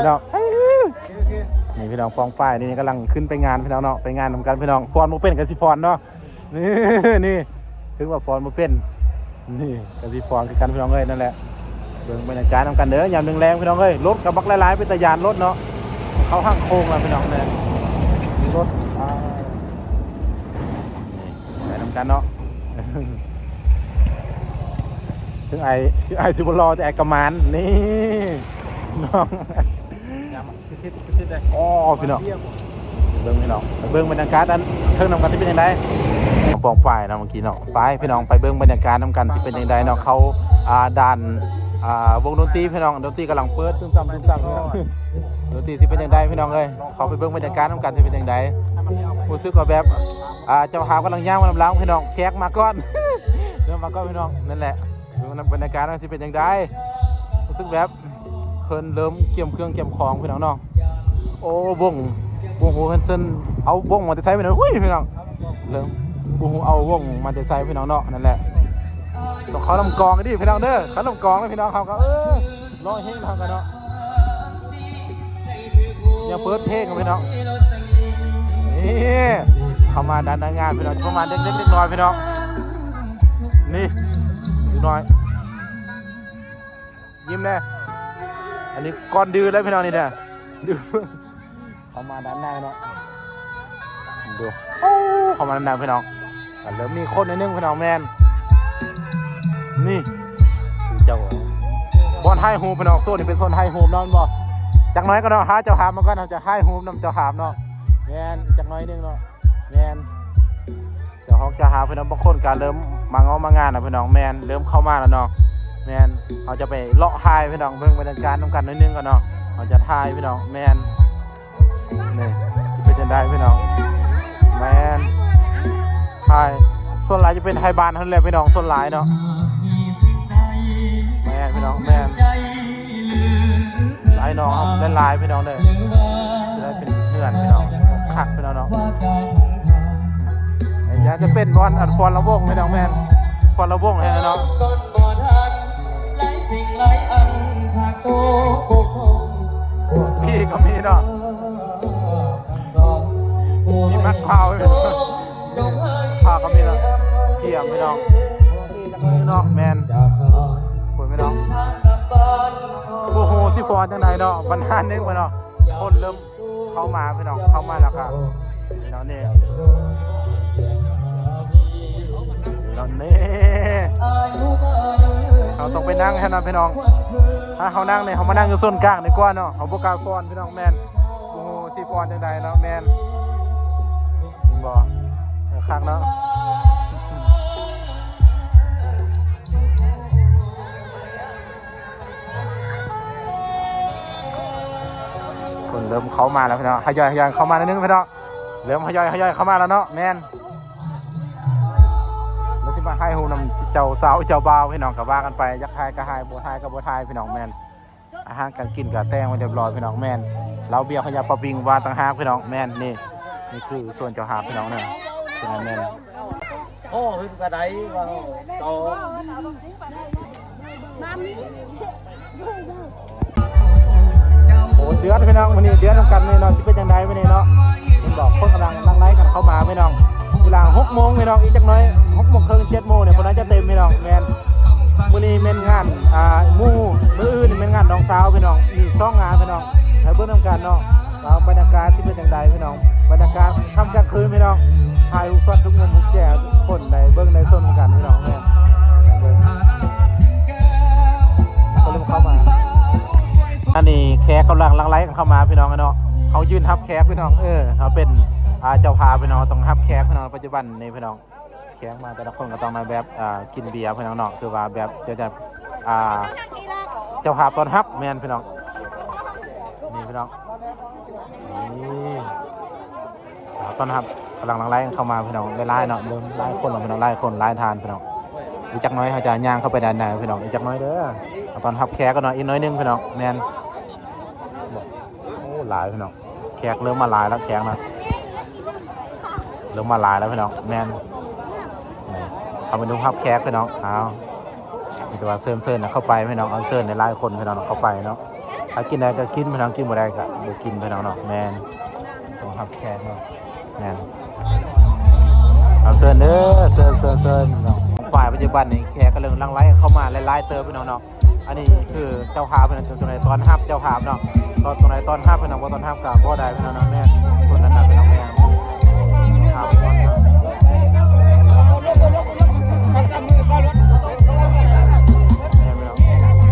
ເນາະ ນີ້ພີ່ນ້ອງ ປອງປ້າຍນີ້ກຳລັງຂຶ້ນໄປງານພີ່ນ້ອງເນາະ ໄປງານນຳກັນພີ່ນ້ອງ ຟ້ອນບໍ່ເປັນກໍຊິຟ້ອນເນາະ ນີ້ ນີ້ ຖືວ່າຟ້ອນບໍ່ເປັນ ນີ້ກໍຊິຟ້ອນຄືກັນພີ່ນ້ອງເອີຍ ນັ້ນແຫຼະ ເບິ່ງບັນຍາກາດນຳກັນເດີ ຍາມແລງໆ ພີ່ນ້ອງເອີຍ ລົດກໍບັກຫຼາຍໆ ເປັນຕາຢ້ານລົດເນາະ ເຂົ້າຫ້າງໂຄ້ງແລ້ວພີ່ນ້ອງເອີຍ ລົດ ອ່າ ໄປນຳກັນເນາະ ຄືອ້າຍ ຄືອ້າຍຊິບໍ່ຫຼໍ່ ແຕ່ອ້າຍກະໝານ ນີ້ ນ້ອງ ໂອ້ ພີ່ນ້ອງ ເບິ່ງພີ່ນ້ອງ ໄປເບິ່ງບັນຍາກາດອັນເທິງນຳກັນ ຊິເປັນຈັ່ງໃດ ປອງປ້າຍເນາະ ເມື່ອກີ້ເນາະ ໄປພີ່ນ້ອງ ໄປເບິ່ງບັນຍາກາດນຳກັນ ຊິເປັນຈັ່ງໃດເນາະ ເຂົ້າ ອ່າ ດ່ານ ອ່າ ວົງດົນຕີພີ່ນ້ອງ ດົນຕີກຳລັງເປີດ ຕຶ້ມຕຳ ຕຶ້ມຕຳ ດົນຕີຊິເປັນຈັ່ງໃດພີ່ນ້ອງເອີຍ ເຂົ້າໄປເບິ່ງບັນຍາກາດນຳກັນ ຊິເປັນຈັ່ງໃດ ຮູ້ສຶກວ່າແບບ ອ່າ ເຈົ້າພາບກຳລັງຍ່າງມານຳຫຼັງພີ່ນ້ອງ ແຂກມາກ່ອນ ເລີ່ມມາກ່ອນພີ່ນ້ອງ ນັ້ນແຫຼະ ເບິ່ງນຳບັນຍາກາດວ່າຊິເປັນຈັ່ງໃດ ຮູ້ສຶກແບບເພິ່ນເລີ່ມກຽມເຄື່ອງກຽມຂອງພີ່ນ້ອງເນາະ ໂອ້ ວົງ ບໍ່ຮູ້ເພິ່ນ ເພິ່ນເອົາວົງມາແຕ່ໃສພີ່ນ້ອງ ອຸ້ຍ ພີ່ນ້ອງ ເລີ່ມ ບໍ່ຮູ້ເອົາວົງມາແຕ່ໃສພີ່ນ້ອງເນາະ ນັ້ນແຫຼະ ຕ້ອງເຂົ້ານຳກອງເດ້ພີ່ນ້ອງເດີ ເຂົ້ານຳກອງເດ້ພີ່ນ້ອງ ເຮົາກໍ ເອີ ລໍເຮັງເຮົາກໍເນາະ ຢ່າເປີດເພງພີ່ນ້ອງ ນີ້ ເຂົ້າມາດ້ານໜ້າງານພີ່ນ້ອງ ປະມານເດັກໆ ເດັກນ້ອຍພີ່ນ້ອງ ນີ້ ເດັກນ້ອຍ ຍິ້ມແດ່ ອັນນີ້ກ່ອນດື້ແລ້ວພີ່ນ້ອງນີ້ເດີ ດື້ສຸດ ເຂົ້າມາດ້ານໃນເນາະ ດູ ໂອ້ ເຂົ້າມາດ້ານໃນພີ່ນ້ອງ ກໍເລີ່ມມີຄົນໜ້ອຍໜຶ່ງພີ່ນ້ອງ ແມ່ນ ນີ້ ເຈົ້າ ບ່ອນຖ່າຍຮູບພີ່ນ້ອງ ໂຊນນີ້ເປັນໂຊນຖ່າຍຮູບເນາະ ແມ່ນບໍ່ ຈັກໜ້ອຍກໍເນາະ ຫາເຈົ້າພາບມາກ່ອນ ເຮົາຈະຖ່າຍຮູບນຳເຈົ້າພາບເນາະ ແມ່ນ ຈັກໜ້ອຍໜຶ່ງເນາະ ແມ່ນ ເຈົ້າຮອກເຈົ້າພາບພີ່ນ້ອງ ບາງຄົນກໍເລີ່ມມາເງາະມາງານນະພີ່ນ້ອງ ແມ່ນ ເລີ່ມເຂົ້າມາແລ້ວເນາະ ແມ່ນ ເຮົາຈະໄປເລາະຖ່າຍພີ່ນ້ອງ ເບິ່ງບັນຍາກາດນຳກັນໜ້ອຍໜຶ່ງກ່ອນເນາະ ເຮົາຈະຖ່າຍພີ່ນ້ອງ ແມ່ນ ນີ້ ຊິເປັນຈັ່ງໃດພີ່ນ້ອງ ແມ່ນ ຖ່າຍ ສ່ວນຫຼາຍຈະເປັນໄທບ້ານຫັ້ນແຫຼະພີ່ນ້ອງ ສ່ວນຫຼາຍເນາະ ແມ່ນພີ່ນ້ອງ ແມ່ນ ອ້າຍນ້ອງເຮົາຫຼາຍໆ ພີ່ນ້ອງເດີ ຈະໄດ້ເປັນເພື່ອນພີ່ນ້ອງ ຄັກພີ່ນ້ອງເນາະ ຢາກຈະເປັນບ່ອນອັນຟ້ອນລຳວົງພີ່ນ້ອງ ແມ່ນ ຟ້ອນລຳວົງແທ້ເນາະ ມີກໍມີເນາະ ມີໝາກພ້າວ ພ້າວກໍມີເນາະ ກຽມພີ່ນ້ອງ ເນາະ ແມ່ນ ພຸ້ນພີ່ນ້ອງ ບໍ່ຮູ້ຊິຟ້ອນຈັ່ງໃດເນາະ ບັນຫາໜຶ່ງພີ່ນ້ອງ ຄົນເລີ່ມເຂົ້າມາພີ່ນ້ອງ ເຂົ້າມາແລ້ວກໍພີ່ນ້ອງນີ້ ພີ່ນ້ອງນີ້ ເຮົາຕ້ອງໄປນັ່ງຫັ້ນນະພີ່ນ້ອງ ຖ້າເຮົານັ່ງນີ້ ເຮົາມານັ່ງຢູ່ໂຊນກາງດີກວ່າເນາະ ເຮົາບໍ່ກ້າຟ້ອນພີ່ນ້ອງ ແມ່ນ ບໍ່ຮູ້ຊິຟ້ອນຈັ່ງໃດເນາະ ແມ່ນ ເຫັນບໍ່ ເອີ ຄັກເນາະ ຄົນເລີ່ມເຂົ້າມາແລ້ວພີ່ນ້ອງ ທະຍອຍ ທະຍອຍເຂົ້າມາໜ້ອຍໜຶ່ງພີ່ນ້ອງ ເລີ່ມທະຍອຍ ທະຍອຍເຂົ້າມາແລ້ວເນາະ ແມ່ນ ແລ້ວຊິມາຖ່າຍຮູບນຳເຈົ້າສາວເຈົ້າບ່າວພີ່ນ້ອງ ກໍວ່າກັນໄປ ຢາກຖ່າຍກໍຖ່າຍ ບໍ່ຖ່າຍກໍບໍ່ຖ່າຍພີ່ນ້ອງ ແມ່ນ ອາຫານການກິນກໍແຕ່ງໄວ້ຮຽບຮ້ອຍພີ່ນ້ອງ ແມ່ນ ເຫຼົ້າເບຍ ເຂົ້າຢາ ປາປິງ ວ່າງຕ່າງຫາກພີ່ນ້ອງ ແມ່ນ ນີ້ ນີ້ຄືສ່ວນເຈົ້າພາບພີ່ນ້ອງເດີ ສ່ວນນັ້ນແມ່ນ ພໍຂຶ້ນກະໄດ້ວ່າຕໍ່ ໂອ້ ເດືອດພີ່ນ້ອງ ມື້ນີ້ເດືອດນຳກັນນີ້ເນາະ ຊິເປັນຈັ່ງໃດມື້ນີ້ເນາະ ເຫັນບໍ່ ຄົນກຳລັງຫຼັ່ງໄຫຼກັນເຂົ້າມາພີ່ນ້ອງ ເວລາຫົກໂມງພີ່ນ້ອງ ອີກຈັກໜ້ອຍ ຫົກໂມງເຄິ່ງ ເຈັດໂມງນີ້ ເພິ່ນໜ້າຈະເຕັມພີ່ນ້ອງ ແມ່ນ ມື້ນີ້ແມ່ນງານ ອ່າ ໝູ່ ມື້ອື່ນນີ້ແມ່ນງານນ້ອງສາວພີ່ນ້ອງ ມີສອງງານພີ່ນ້ອງ ໃຫ້ເບິ່ງນຳກັນເນາະ ວ່າບັນຍາກາດຊິເປັນຈັ່ງໃດພີ່ນ້ອງ ບັນຍາກາດຄ່ຳກາງຄືນພີ່ນ້ອງ ຖ່າຍຮູບຊັອດທຸກມຸມທຸກແຈທຸກຄົນໄດ້ເບິ່ງໄດ້ຊົມກັນພີ່ນ້ອງ ແມ່ນ ກໍເລີ່ມເຂົ້າມາ ອັນນີ້ແຂກກຳລັງຫຼັ່ງໄຫຼກັນເຂົ້າມາພີ່ນ້ອງເນາະ ເຮົາຢືນຮັບແຂກພີ່ນ້ອງ ເອີ ເຮົາເປັນ ອ່າ ເຈົ້າພາບພີ່ນ້ອງ ຕ້ອງຮັບແຂກພີ່ນ້ອງ ປັດຈຸບັນນີ້ພີ່ນ້ອງ ແຂກມາແຕ່ລະຄົນກໍຕ້ອງໄດ້ແບບ ອ່າ ກິນເບຍພີ່ນ້ອງເນາະ ຄືວ່າແບບຈະ ຈະ ອ່າ ເຈົ້າພາບຕ້ອນຮັບ ແມ່ນພີ່ນ້ອງ ນີ້ພີ່ນ້ອງ ນີ້ ອ່າ ຕ້ອນຮັບ ກຳລັງຫຼັ່ງໄຫຼເຂົ້າມາພີ່ນ້ອງ ຫຼາຍໆເນາະ ເລີ່ມຫຼາຍຄົນແລ້ວພີ່ນ້ອງ ຫຼາຍຄົນຫຼາຍທ່ານພີ່ນ້ອງ ອີກຈັກໜ້ອຍເຮົາຈະຍ່າງເຂົ້າໄປດ້ານໃນພີ່ນ້ອງ ອີກຈັກໜ້ອຍເດີ ເຮົາຕ້ອນຮັບແຂກກ່ອນເນາະ ອີກໜ້ອຍໜຶ່ງພີ່ນ້ອງ ແມ່ນ ໂອ້ ຫຼາຍພີ່ນ້ອງ ແຂກເລີ່ມມາຫຼາຍແລ້ວ ແຂກນະ ເລີ່ມມາຫຼາຍແລ້ວພີ່ນ້ອງ ແມ່ນ ນີ້ ເຮົາໄປດູຮັບແຂກພີ່ນ້ອງ ອ້າວ ມີແຕ່ວ່າເຊີນ ເຊີນເຂົ້າໄປພີ່ນ້ອງ ເອົາເຊີນຫຼາຍໆຄົນພີ່ນ້ອງເຂົ້າໄປເນາະ ຖ້າກິນໄດ້ກໍກິນ ພີ່ນ້ອງ, ກິນບໍ່ໄດ້ກໍບໍ່ກິນ ພີ່ນ້ອງເນາະ. ແມ່ນ ຕ້ອງຮັບແຂກເນາະ. ແມ່ນ ເອົາ ເຊີນເດີ ເຊີນ ເຊີນ ເຊີນ ພີ່ນ້ອງ. ຝ່າຍປັດຈຸບັນນີ້ແຂກກຳລັງຫຼັ່ງໄຫຼເຂົ້າມາຫຼາຍໆເຕີບ ພີ່ນ້ອງເນາະ. ອັນນີ້ຄືເຈົ້າພາບ ພີ່ນ້ອງ, ຈັ່ງໃດຕ້ອນຮັບເຈົ້າພາບເນາະ, ຕ້ອນ ຈັ່ງໃດຕ້ອນຮັບ ພີ່ນ້ອງ, ບໍ່ຕ້ອນຮັບກໍບໍ່ໄດ້ ພີ່ນ້ອງເນາະ. ແມ່ນ ຄົນນັ້ນນະ ພີ່ນ້ອງ. ແມ່ນ ແມ່ນ ພີ່ນ້ອງ,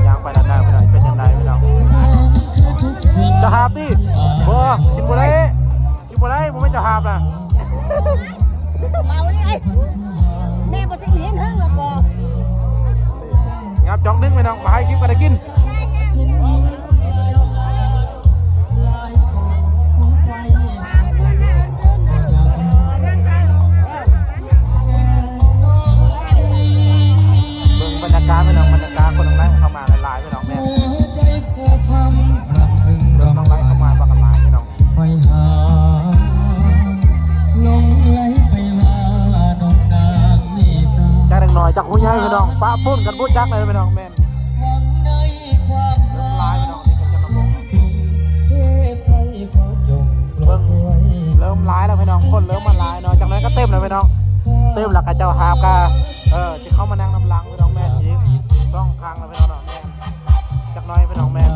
ຍ່າງໄປດ້ານໜ້າ ພີ່ນ້ອງ, ເປັນຈັ່ງໃດ ພີ່ນ້ອງ? ເຈົ້າພາບຕິ? ບໍ່ ກິນບໍ່ໄດ້. ກິນບໍ່ໄດ້ ບໍ່ແມ່ນເຈົ້າພາບນະ. ເມົາເລີຍ ແມ່ບໍ່ຊິເຫັນເຫິງແລ້ວກໍ ຫຍັບຈອກໜຶ່ງ ພີ່ນ້ອງ, ມາໃຫ້ຄລິບກໍໄດ້ກິນ. ເບິ່ງບັນຍາກາດ ພີ່ນ້ອງ, ບັນຍາກາດຄົນຫຼັ່ງໄຫຼເຂົ້າມາຫຼາຍໆ ພີ່ນ້ອງ. ແມ່ນ ເລີ່ມຫຼັ່ງໄຫຼເຂົ້າມາບັກຫຼາຍ ພີ່ນ້ອງ. ຈັກເດັກນ້ອຍ ຈັກຜູ້ໃຫຍ່ ພີ່ນ້ອງ, ປະປົນກັນບໍ່ຈັກເລີຍ ພີ່ນ້ອງ. ແມ່ນ ເລີ່ມຫຼາຍ ພີ່ນ້ອງ, ນີ້ກໍຈະລະບົບ ເບິ່ງ ເລີ່ມຫຼາຍແລ້ວ ພີ່ນ້ອງ, ຄົນເລີ່ມມາຫຼາຍເນາະ. ຈັກໜ້ອຍກໍເຕັມແລ້ວ ພີ່ນ້ອງ, ເຕັມແລ້ວກໍເຈົ້າພາບກໍ ເອີ ຊິເຂົ້າມານັ່ງນຳຫຼັງ ພີ່ນ້ອງ. ແມ່ນ ອີກສອງຄັ້ງແລ້ວ ພີ່ນ້ອງເນາະ. ແມ່ນ ຈັກໜ້ອຍ ພີ່ນ້ອງ. ແມ່ນ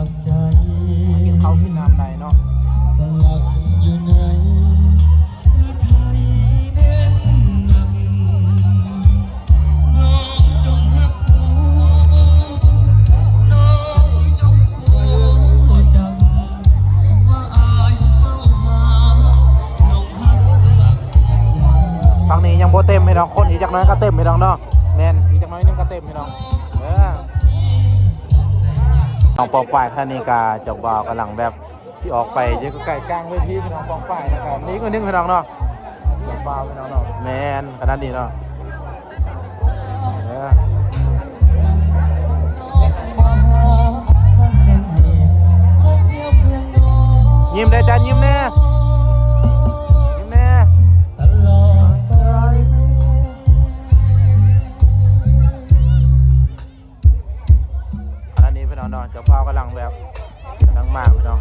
ກິນເຂົ້າກິນນ້ຳໄດ້ເນາະ. ຝັ່ງນີ້ຍັງບໍ່ເຕັມ ພີ່ນ້ອງ, ຄົນອີກຈັກໜ້ອຍກໍເຕັມ ພີ່ນ້ອງເນາະ. ແມ່ນ ອີກຈັກໜ້ອຍໜຶ່ງກໍເຕັມ ພີ່ນ້ອງ. ເອີ ນ້ອງປອງປາຍ ຂະນະນີ້ກະເຈົ້າບ່າວກຳລັງແບບຊິອອກໄປຢູ່ໃກ້ກາງເວທີ ພີ່ນ້ອງ. ປອງປາຍ ແລ້ວກະມີຄົນໜຶ່ງ ພີ່ນ້ອງເນາະ, ເຈົ້າບ່າວ ພີ່ນ້ອງເນາະ. ແມ່ນ ຂະນະນີ້ເນາະ. ເອີ ຍິ້ມແດ່ຈ້າ, ຍິ້ມແດ່ ຍິ້ມແດ່. ອັນນີ້ ພີ່ນ້ອງເນາະ, ເຈົ້າບ່າວກຳລັງແບບກຳລັງມາ ພີ່ນ້ອງ.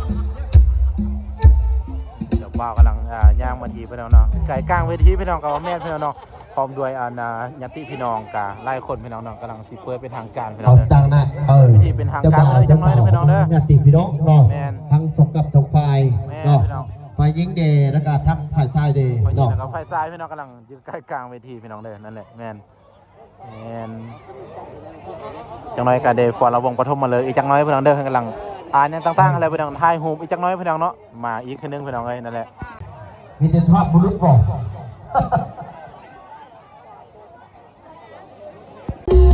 ເຈົ້າບ່າວກຳລັງ ອ່າ ຍ່າງມາທີ່ ພີ່ນ້ອງເນາະ, ໃກ້ກາງເວທີ ພີ່ນ້ອງ, ກໍວ່າແມ່ນ ພີ່ນ້ອງເນາະ, ພ້ອມດ້ວຍ ອັນ ອ່າ ຍາດຕິພີ່ນ້ອງກະຫຼາຍຄົນ ພີ່ນ້ອງເນາະ, ກຳລັງຊິເປີດເປັນທາງການ ພີ່ນ້ອງເດີ. ເອົາ ຕາງໜ້າ ເອີ ມີທີ່ເປັນທາງການເລີຍ ຈັກໜ້ອຍ ພີ່ນ້ອງເດີ. ຍາດຕິພີ່ນ້ອງເນາະ, ແມ່ນ ທັງສອງກັບສອງຝ່າຍ ແມ່ນ ເນາະ ພີ່ນ້ອງ, ຝ່າຍຍິງແດ່ ແລ້ວກະທັງຝ່າຍຊາຍແດ່ ຝ່າຍຍິງ ເນາະ ແລ້ວກໍຝ່າຍຊາຍ ພີ່ນ້ອງ, ກຳລັງຢູ່ໃກ້ກາງເວທີ ພີ່ນ້ອງເດີ. ນັ້ນແຫຼະ ແມ່ນ ແມ່ນ ຈັກໜ້ອຍກໍໄດ້ຟ້ອນລະວົງປະຖົມມະເລີກອີກຈັກໜ້ອຍ ພີ່ນ້ອງເດີ. ກຳລັງອ່ານຫຍັງຕ່າງໆຫັ້ນແຫຼະ ພີ່ນ້ອງ, ຖ່າຍຮູບອີກຈັກໜ້ອຍ ພີ່ນ້ອງເນາະ, ມາອີກເທື່ອໜຶ່ງ ພີ່ນ້ອງເອີຍ. ນັ້ນແຫຼະ ມີແຕ່ທອດບຸລຸດບໍ? ເ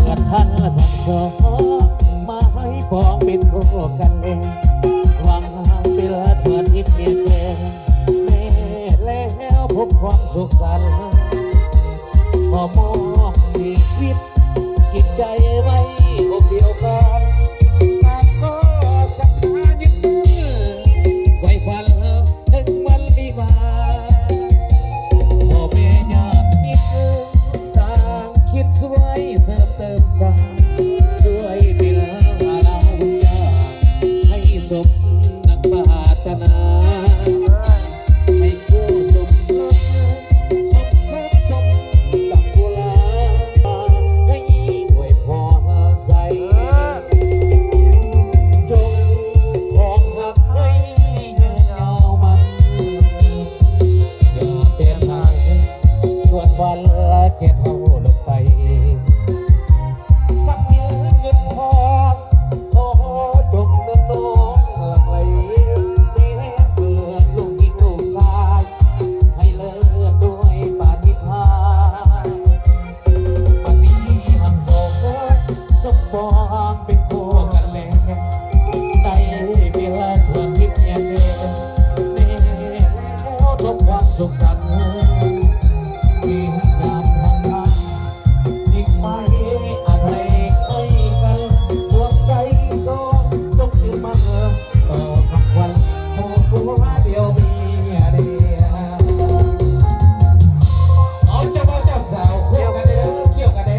ມື່ອທ່ານທັງສອງ ມາໃຫ້ປອງເປັນຄູ່ກັນແລ ຫວັງເວລາຕົວທິບເມຍແກ ແມ່ແລ້ວພົບຄວາມສຸກສັນ ຂໍມອບຊີວິດຈິດໃຈໄວ້ອົບດຽວກັນ ຕາມຂໍສັດທາຍຶດໝັ້ນ ໄຫວ້ຂວັນເຖິງວັນວິວາ ພໍ່ແມ່ຍາດມິດ ຕ່າງຄິດຊ່ວຍເສີມເຕີມສ້າງ ຊ່ວຍເປັນລາວຢ່າງ ໃຫ້ສົມດັ່ງປາດຖະໜາ ໃຫ້ຄູ່ສົມລົງ ສົມເຖິງສົມດັ່ງຜູ້ລາ ໃຫ້ອວຍພອນໃສ່ ຈົ່ງຄອງຮັກໃຫ້ຍືນຍາວໝັ້ນ ຢ່າແຕກຫາຍ ຈວນວັນແກ່ເຖົ້າລົງໄປ ຊັບສິນເງິນທອງ ຂໍຈົ່ງເນີນນອງຫຼັ່ງໄຫຼ ແຕ່ເກີດລູກຍິງລູກຊາຍ ໃຫ້ເລີດດ້ວຍປາຕິຫານ ບັດນີ້ທັງສອງ ສົມປອງເປັນຄູ່ກັນແລ ໄດ້ເວລາທົ່ວທິບແດນແດນ ແມ່ແລ້ວພົບຄວາມສຸກສັນ ທີ່ຈາກທາງນາ ອີກໄປອາໄທໃຫ້ກັນ ດວງໃຈສອງຈົງຍຶດໝັ້ນ ຕໍ່ຄຳຂວັນຂອງຜົວດຽວເມຍດຽວ. ເອົາເຈົ້າບ່າວເຈົ້າສາວຄູ່ກັນເດີ ກ່ຽວກັນເດີ.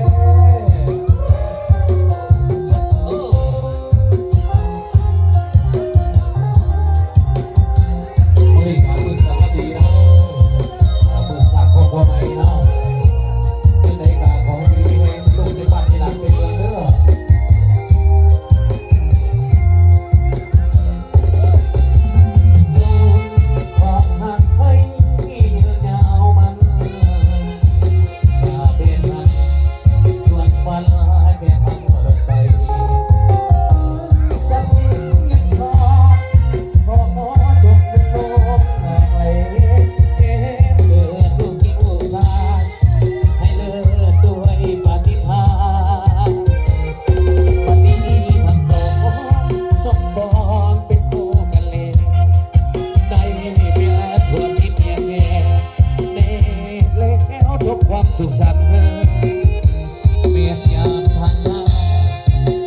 ສຸກສັນ ແມ່ນຍາມຜ່ານມາ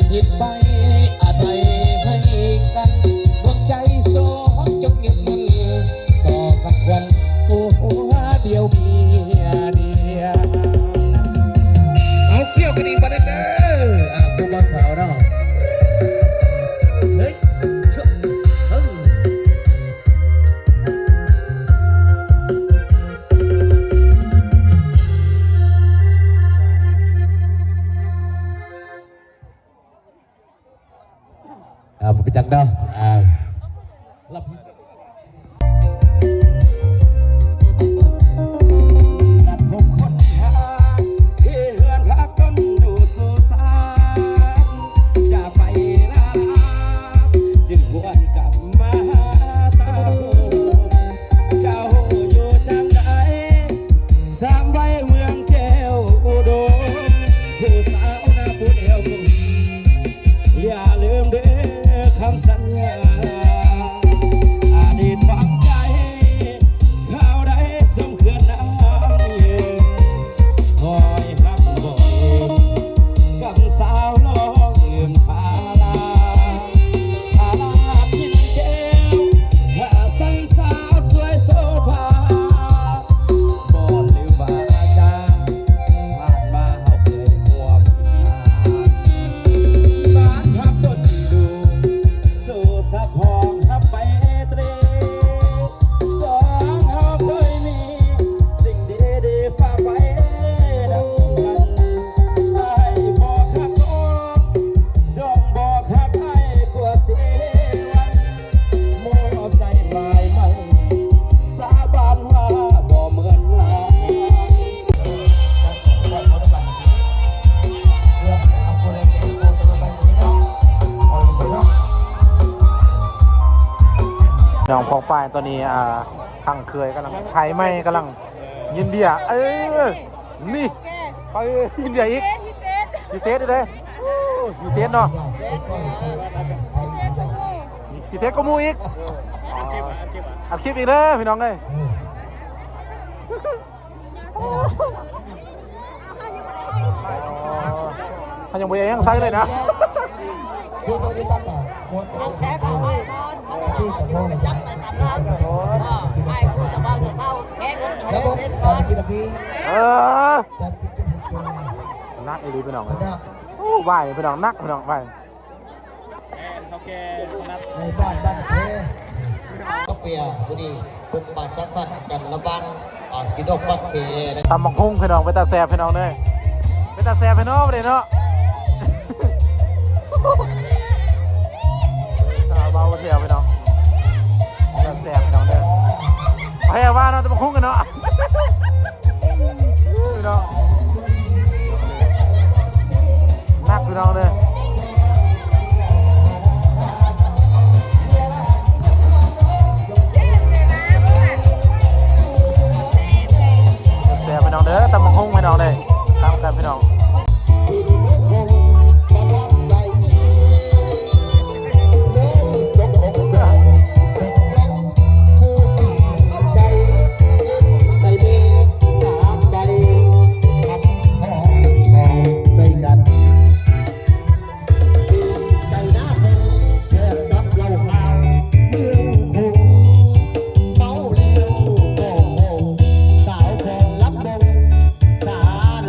ເຮັດໄປອາໄພໃຫ້ກັນ ດວງໃຈສອງຈົ່ງຍຶດໝັ້ນ ຕໍ່ຄຳຂວັນ ຜູ້ຜົວດຽວເມຍດຽວ. ເອົາ ກ່ຽວກັນອີກບາດໜຶ່ງເດີ ອ່າ ຜູ້ບ່າວສາວເນາະ ເຮີ້ຍ ເຊີ ເອີ. ອ່າ ບໍ່ເປັນຫຍັງເນາະ ອ່າ ເຈົ້າຢູ່ຈັ່ງໃດ ສາມໄວເມືອງແກ້ວອຸດົມ ຜູ້ສາວໜ້າປູດແອວກົມ ຢ່າລືມເດີຄຳສັນຍາ ອາດີດຝັງໃຈ ຄາວໃດສົ່ງເຂື່ອນນ້ຳເຢັນ ຄອຍຮັກບໍ່ເຫັນ ກຳສາວລອງລືມພາລາ ພາລາກິນແກ້ວ ຖ້າສັນສາວສວຍໂສພາ ບໍ່ລືມວາຈາ ຜ່ານມາເຮົາເຄີຍຮ່ວມງານ ບ້ານຮັກຄົນດີ ສູ່ສະພອງຮັບໄປເຕຣ ສອງເຮົາເຄີຍມີ ສິ່ງດີໆຝາກໄວ້ນຳກັນ ອ້າຍບໍ່ຄັກນ້ອງ ນ້ອງບໍ່ຄັກອ້າຍກວ່າເສຍວັນ ມອບໃຈຫຼາຍໃໝ່ ສາບານວ່າບໍ່ເໝືອນຫວານ. ນ້ອງປ້ອງປາຍຕອນນີ້ ອ່າ ທາງເຂີຍກຳລັງ ໄທໃໝ່ກຳລັງ ຍິນເບຍ ເອີ ນີ້ ໄປຍິນເບຍອີກ ພິເສດ ພິເສດເດ້ ພິເສດເນາະ ພິເສດກວ່າໝູ່ອີກ ອັດຄລິບອີກເດີພີ່ນ້ອງເອີຍ ເຮົາຍັງບໍ່ໄດ້ຫຍັງໃສ່ເລີຍນະ. ເອີ ໜັກອີ່ຫຼີພີ່ນ້ອງເອີຍ ໂອ້ ໄຫວ້ພີ່ນ້ອງ ໜັກພີ່ນ້ອງ ໄຫວ້ ແມ່ນ ເຖົ້າແກ່ ໃນບ້ານບ້ານເພ ກະເປຍ ມື້ນີ້ ພົບປະສັງສັນກັນລະຫວ່າງ ອ່າ ພີ່ນ້ອງບ້ານເພ ຕຳບັກຫຸ່ງພີ່ນ້ອງ ເປັນຕາແຊບພີ່ນ້ອງເດີ ເປັນຕາແຊບພີ່ນ້ອງ ບາດນີ້ເນາະ ອ່າ ເວົ້າແທ້ພີ່ນ້ອງ ເປັນຕາແຊບພີ່ນ້ອງເດີ ແພວ່າເນາະ ຕຳບັກຫຸ່ງກັນເນາະ. ພີ່ນ້ອງ ໜັກພີ່ນ້ອງເດີ ແຊບໆ ພີ່ນ້ອງເດີ ຕຳບັກຫຸ່ງພີ່ນ້ອງເດີ ຕຳກັນພີ່ນ້ອງ. ສາ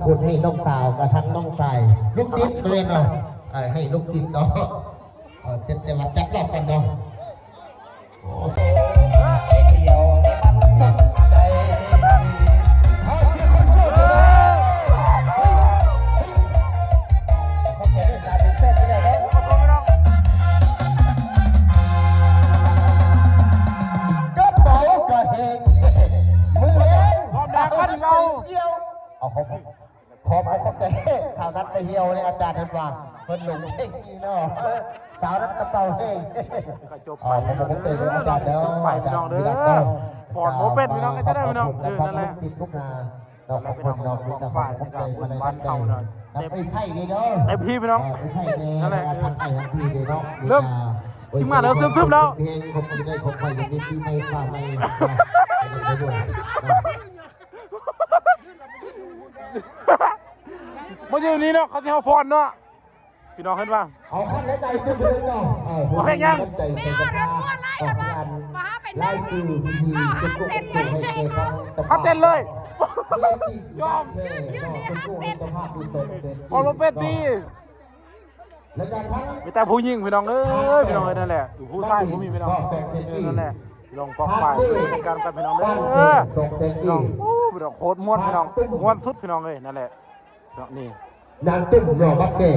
ບຸນໃຫ້ນ້ອງສາວກັບທັງນ້ອງຊາຍ ລູກສິດເພິ່ນເນາະ ເອີ ໃຫ້ລູກສິດເນາະ ເອີ ແຕ່ວ່າຈັດລອບກັນເນາະ. ກະເປົາກະແຮງ ມືແຮງ ລອບໜ້າກັນເອົາ ເອົາເຂົ້າໄປ. ຂອບອົກຂອບໃຈສາວນັດໄປທ່ຽວເດ້ອາຈານ ເພິ່ນວ່າເພິ່ນຫຼົງເພງນີ້ເນາະ ສາວນັດກະເປົາເພງ. ເອົາ ຂອບໃຈເດີອາຈານເດີ ໄປພີ່ນ້ອງເດີ ຟ້ອນບໍ່ເປັນພີ່ນ້ອງ ເຮັດຈັ່ງໃດພີ່ນ້ອງ ເອີ ນັ້ນແຫຼະ ເນາະ ຂອບຄຸນເນາະ ມີແຕ່ຄວາມຂອບໃຈມາໃນນ້ຳໃຈ ເຕັມທີ່ພີ່ນ້ອງ ເອີ ເຕັມທີ່ພີ່ນ້ອງ ນັ້ນແຫຼະ ເອີ ເລີ່ມ ທີມງານເລີ່ມຊຶມໆແລ້ວ ເພງຂອບໃຈ ຂອບໃຈ ຍິນດີປີໃໝ່ຟ້າໃໝ່ ບໍ່ຢູ່ນີ້ເນາະ ເຂົາຊິເຮົາຟ້ອນເນາະ ພີ່ນ້ອງເຫັນວ່າ ເອົາຄັນໃນໃຈຕື່ມເດີເນາະ ເອີ ບໍ່ແພງຫຍັງ ໃຈໃສ່ກັນມາ ອອກງານລາຍຊື່ດີໆ ເປັນຕົວເປັນຕົວໃຫ້ແກ່ທັງເຈົ້າພາບ ເຮົາເຕັ້ນເລີຍ ຍອມ ເປັນຕົວເປັນເຈົ້າພາບດີ ເອົາລົງເປັນດີ ແລະກະທັງ ມີແຕ່ຜູ້ຍິງພີ່ນ້ອງເອີຍ ພີ່ນ້ອງເອີຍ ນັ້ນແຫຼະ ຜູ້ຊາຍບໍ່ມີພີ່ນ້ອງ ນັ້ນແຫຼະ ພີ່ນ້ອງ ປອກປາຍ ກັນກັນພີ່ນ້ອງເດີ ພີ່ນ້ອງ ໂອ້ ພີ່ນ້ອງ ໂຄດມ່ວນພີ່ນ້ອງ ມ່ວນສຸດພີ່ນ້ອງເອີຍ ນັ້ນແຫຼະ ເນາະ ນີ້ ນາງຕຸ້ມ ເນາະ ບັກແກ່